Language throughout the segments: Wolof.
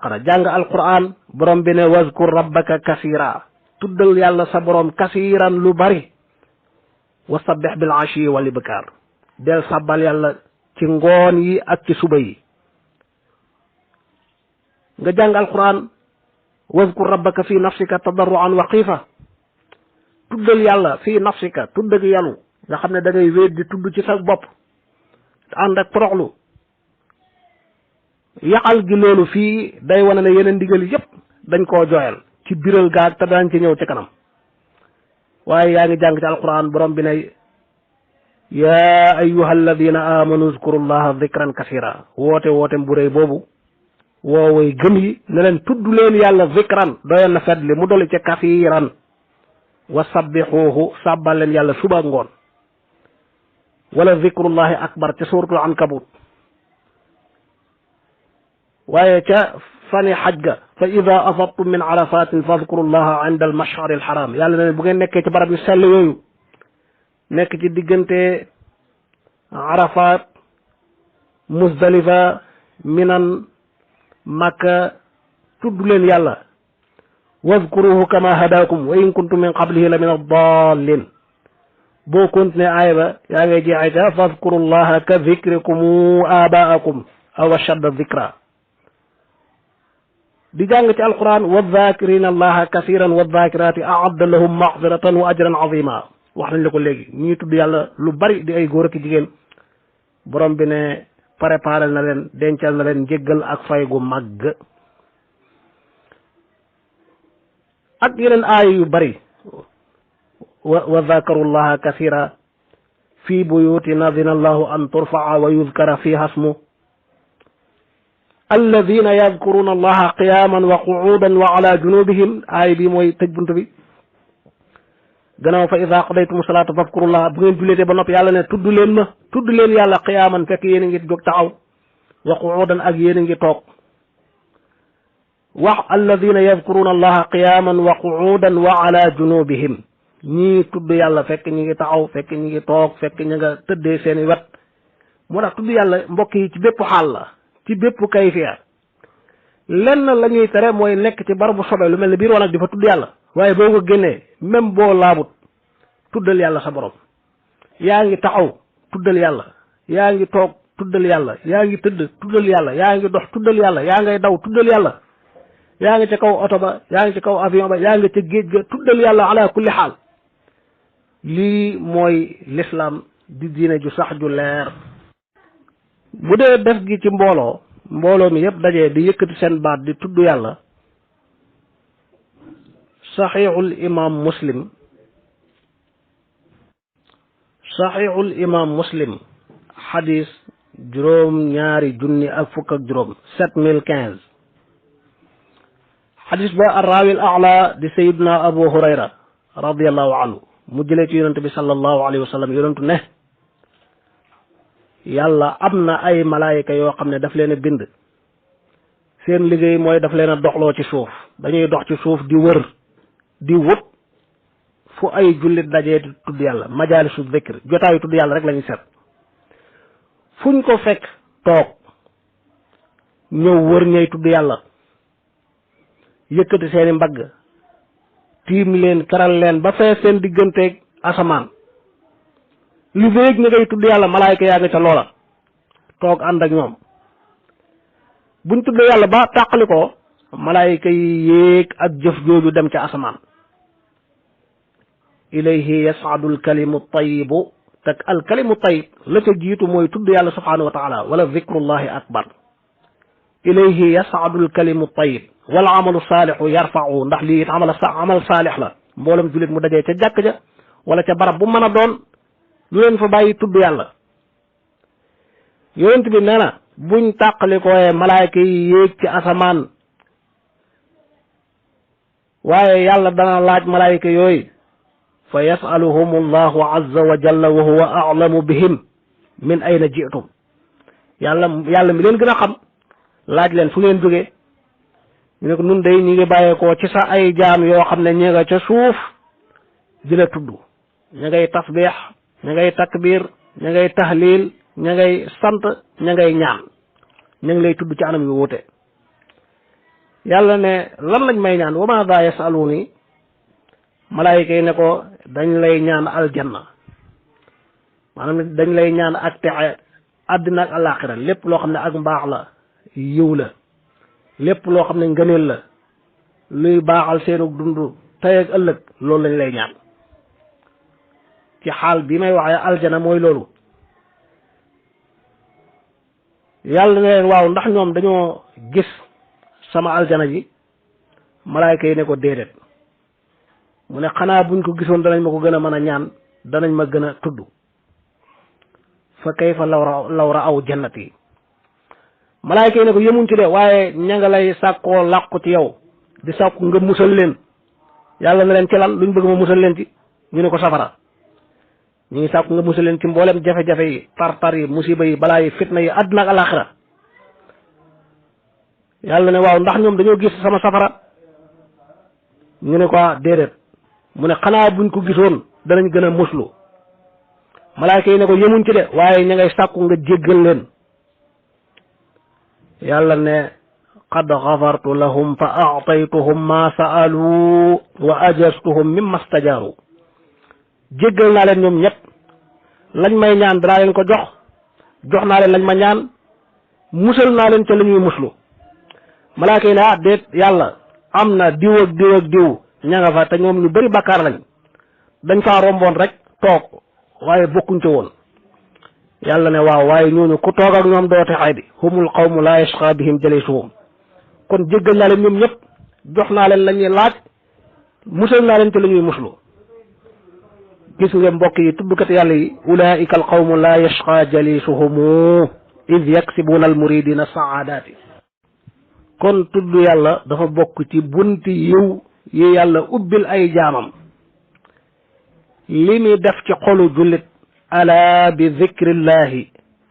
baqara jàng alquran borom bi ne wazkur rabbaka kasira tuddal yàlla sa borom kasiran lu bari wa sabbih bil ashi wal ibkar del sabbal yàlla ci ngoon yi ak ci suba yi nga jàng alquran wazkur rabbaka fi nafsika tadarruan wa xiifa tuddal yàlla fi nafsika tudd ak yàllu nga xam ne da ngay wéet di tudd ci sa bopp ànd ak toroxlu yaxal gi loolu fii day wane ne yeneen ndigal yépp dañ koo jooyal ci biral gaag te daañ ci ñëw ci kanam waaye yaa ngi jàng ci alquran borom bi ne yaa ayyuha alladina amanu zkurullaha dhikran kasira woote bu réy boobu woowee gëm yi ne leen tudd leen yàlla zikran doyal na fedli mu doli ca kasiran wa sabbixuuhu sàbbal leen yàlla suba ngoon wala zikrullahi akbar ca suratul ankabut waaye ca fani xaj ga fa ida afadtum min arafatin fadkurullaha inda almashari alxaram yàlla ne bu ngeen nekkee ci barab yu sell yooyu nekk ci diggante arafat musdalifa minan makka tudd leen yàlla wazkuruhu kama hadakum wa in kuntum min qablihi la min addallin boo continué aaya ba yaa ngay jeexee ca fazkurullaha ka zikrikum abaakum aw ashadda zikra di jàng ci alquran wadhakirina allaha kasiran wadhakirati aadda lahum maghfiratan wa ajran azima wax nañ la ko léegi ñuy tudd yàlla lu bari di ay góor ak jigéen borom bi ne préparé na leen dencal na leen njéggal ak fay gu màgg ak yeneen aaya yu bari wa dhakaru llaha kasira fi buyutin adina allahu an turfaa wa yudkara fiha ismu alladina yadkuruna allaha qiyaman wa qu'udan wa ala junubihim aaya bi mooy tëj bunt bi gannaaw fa ida qadaytum salata fadkurullah bu ngeen julleete ba noppi yàlla ne tudd leen yàlla qiyaaman fekk yéen a ngi jóg taxaw wa qu'udan ak yéen a ngi toog wax alladina yadkuruna allaha qiyaman wa qu'udan wa ala junubihim ñii tudd yàlla fekk ñi ngi taxaw fekk ñi ngi toog fekk ñi nga tëddee seeni wet moo tax tudd yàlla mbokk yi ci bépp xaal la ci bépp kayfiya lenn la ñuy tere mooy nekk ci barabu sobe lu mel ne biir wanag di fa tudd yàlla waaye boo ko génnee même boo laabut tuddal yàlla sa borom yaa ngi taxaw tuddal yàlla yaa ngi toog tuddal yàlla yaa ngi tëdd tuddal yàlla yaa ngi dox tuddal yàlla yaa ngay daw tuddal yàlla yaa ngi ca kaw oto ba yaa ngi ca kaw avion ba yaa ngi ca géej ga tuddal yàlla ala kulli xaal lii mooy l'islam di diine ju sax ju leer bu dee def gi ci mbooloo mi yëpp dajee di yëkkati seen baat di tudd yàlla saxiixul imam muslim xadis juróom-ñaari junni ak fukk ak juróom 7015 xadis ba arraawil ala di sayiduna abu hurayra radiallahu anhu mu jëlee ci yonent bi sallallahu alayhi wa sallam yonentu ne yàlla am na ay malaayika yoo xam ne daf leen a bind seen liggéey mooy daf leen a doxloo ci suuf dañuy dox ci suuf di wër di wut fu ay jullit dajee di tudd yàlla majaalisu zikr jotaayu tudd yàlla rek la ñuy seet fuñ ko fekk toog ñëw wër ñay tudd yàlla yëkkati seeni mbagg tiim leen karal leen ba fee seen digganteeg asamaan li féeg nga ngay tudd yàlla malaayka yaa nga ca loola toog ànd ak ñoom buñ tudd yàlla ba tàqali ko malaayka yi yéeg ak jëf jooju dem ca asamaan ilayhi yas'adu alkalimu tayibu te alkalimu tayib la ca jiitu mooy tudd yàlla subhanahu wa taala wala zikrullahi akbar ilayhi yas'adu alkalimu tayib wal amalu saalixu yarfa'u ndax lii it amal saalix la mboolem jullit mu dajee ca jàkk ja wala ca barab bu mën a doon lu leen fa bàyyi tudd yàlla yonent bi nee na buñ tàqali koye malaayka yi yéeg ci asamaan waaye yàlla dana laaj malaayka yooyu fa yasaluhum allahu azza wa jalla wa huwa a'lamu bihim min ayna ji'tum yàlla mi leen gën a xam laaj leen fu ngeen jógee ñu ne ko nun day ñi ngi bàyyeekoo ci sa ay jaam yoo xam ne ñi nga ca suuf di la tudd ña ngay tasbiix ña ngay takbir ña ngay tahlil ña ngay sant ña ngay ñaan ña ngi lay tudd ci anam yu wuute yàlla ne lan lañ may ñaan wa ma daa yasaluni malaayika yi ne ko dañ lay ñaan aljanna maanaam dañ lay ñaan ak texe àddina ak àllaaxira lépp loo xam ne ak mbaax la yiw la lépp loo xam ne ngëneel la luy baaxal seenu dund tey ak ëllëg loolu lañ lay ñaan ci xaal bi may waxee aljana mooy loolu yàlla ne leen waaw ndax ñoom dañoo gis sama aljana ji malaayka yi ne ko déedéet mu ne xanaa buñ ko gisoon danañ ma ko gën a mën a ñaan danañ ma gën a tudd fa kayfa law ra'aw jannati malaayka yi ne ko yemuñ ci de waaye ña nga lay sàkkoo làqu ci yow di sàkku nga musal leen yàlla na leen ci lan luñ bëgg ma musal leen ci ñu ne ko safara ñu ngi sàkku nga musal leen ci mboolem jafe-jafe yi tar-tar yi musiba yi balaa yi fitna yi àdduna ak alaxira yàlla ne waaw ndax ñoom dañoo gis sama safara ñu ne ko déedéet mu ne xanaa buñ ko gisoon danañ gën a muslu malaayka yi ne ko yemuñ ci de waaye ña ngay sàkku nga jéggal leen yàlla ne qad gafartu lahum fa a'taytuhum ma sa'alu wa ajastuhum mimma stajaru jéggal naa leen ñoom ñëpp lañ may ñaan danaa leen ko jox naa leen lañ ma ñaan musal naa leen ca la ñuy muslu malaaka yi ne déet yàlla am na diw ak diw ak diw ña nga fa te ñoom ñu bëri bàkkaar lañ dañ faa romboon rek toog waaye bokkuñ ca woon yàlla ne waaw waaye ñooñu ku toog ak ñoom doo texay di humul qawmu la yashqa bihim jalisuhum kon jéggal naa leen ñoom ñëpp jox naa leen la ñuy laaj musal naa leen ca la ñuy muslu gis nga mbokk yi tuddkat yàlla yi ulaika al qawmu la yashqa jalisuhumu id yaksibuna al muridina saadaati kon tudd yàlla dafa bokk ci bunti yiw yi yàlla ubbil ay jaamam li mi def ci xolu jullit ala bi dhikrillahi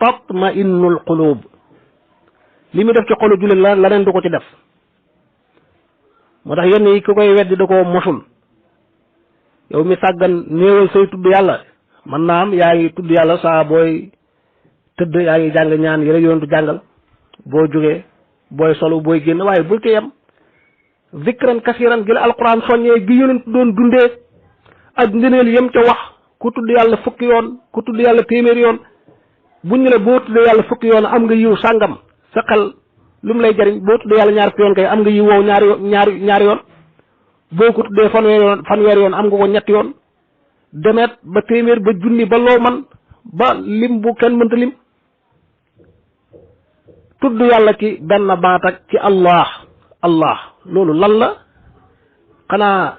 tatma'innu al qulub li mi def ci xolu jullit la leneen du ko ci def moo tax yenn yi ku koy weddi da koo mosul yow mi sàggan néewal say tudd yàlla man naa am yaa ngi tudd yàlla saa booy tëdd yaa ngi jàng ñaan yi rek yoon du jàngal boo jógee booy solu booy génn waaye bul ci yem zikran kasiran gi la alquran soññee gi yonent doon dundee ak ngëneel yem ca wax ku tudd yàlla fukki yoon ku tudd yàlla téeméeri yoon buñ ñu la boo tuddee yàlla fukki yoon am nga yiw sàngam sa xel lu mu lay jariñ boo tuddee yàlla ñaar fukki yoon kay am nga yiw woow ñaari yoon boo ko tuddee fanweer yoon am nga ko ñetti yoon demeet ba téeméer ba junni ba loo man ba lim bu kenn mënta lim tudd yàlla ci benn baat ak ci allah loolu lan la xanaa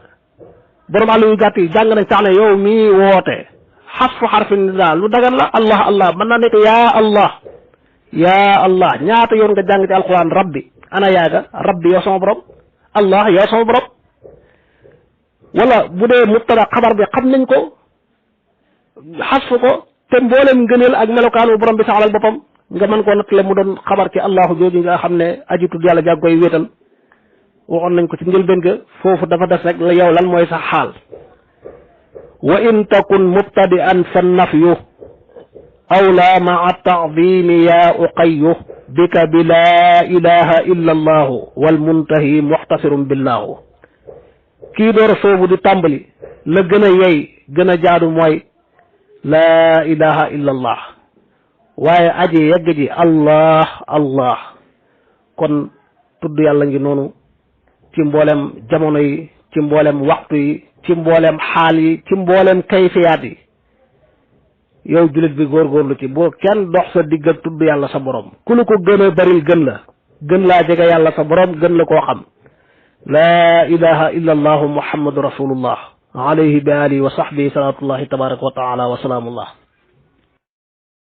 borom àll yu gàtt yi jàng nañ sax ne yow mii woote xasfu xarfin nidaa lu dagan la allah mën naa nekk yaa allah ñaata yoon nga jàng ci alquran rabbi ana yaaga rabbi yow sama borom allah yow sama borom wala bu dee mubtada xabar bi xam nañ ko xasfu ko te mboolem ngëneel ak melokaanu borom bi saxalal boppam nga mën koo nattale mu doon xabar ci allahu jooju nga xam ne aji tudd yàlla jàg koy wéetal waxoon nañ ko ci njëlbéen ga foofu dafa des rek la yow lan mooy sa xaal wa in takun mubtadi'an fa nafyu awla maa taadimi ya uqayyu bika bi laa ilaha illa allahu wal muntahi muxtasirun billahu kii door a soobu di tàmbali la gën a yey gën a jaadu mooy laa ilaha illa allah waaye aji yegg ji allah kon tudd yàlla ngi noonu ci mboolem jamono yi ci mboolem waxtu yi ci mboolem xaal yi ci mboolem kayfiyaat yi yow jullit bi góorgóorlu ci boo kenn dox sa digg ak tudd yàlla sa borom ku lu ko gën a baril gën laa jege yàlla sa borom gën la koo xam laa ilaha illa allahu muhammadu rasulullah alayhi bi alihi wa sahbihi salawatullahi tabaraka wa taala wa salaamullah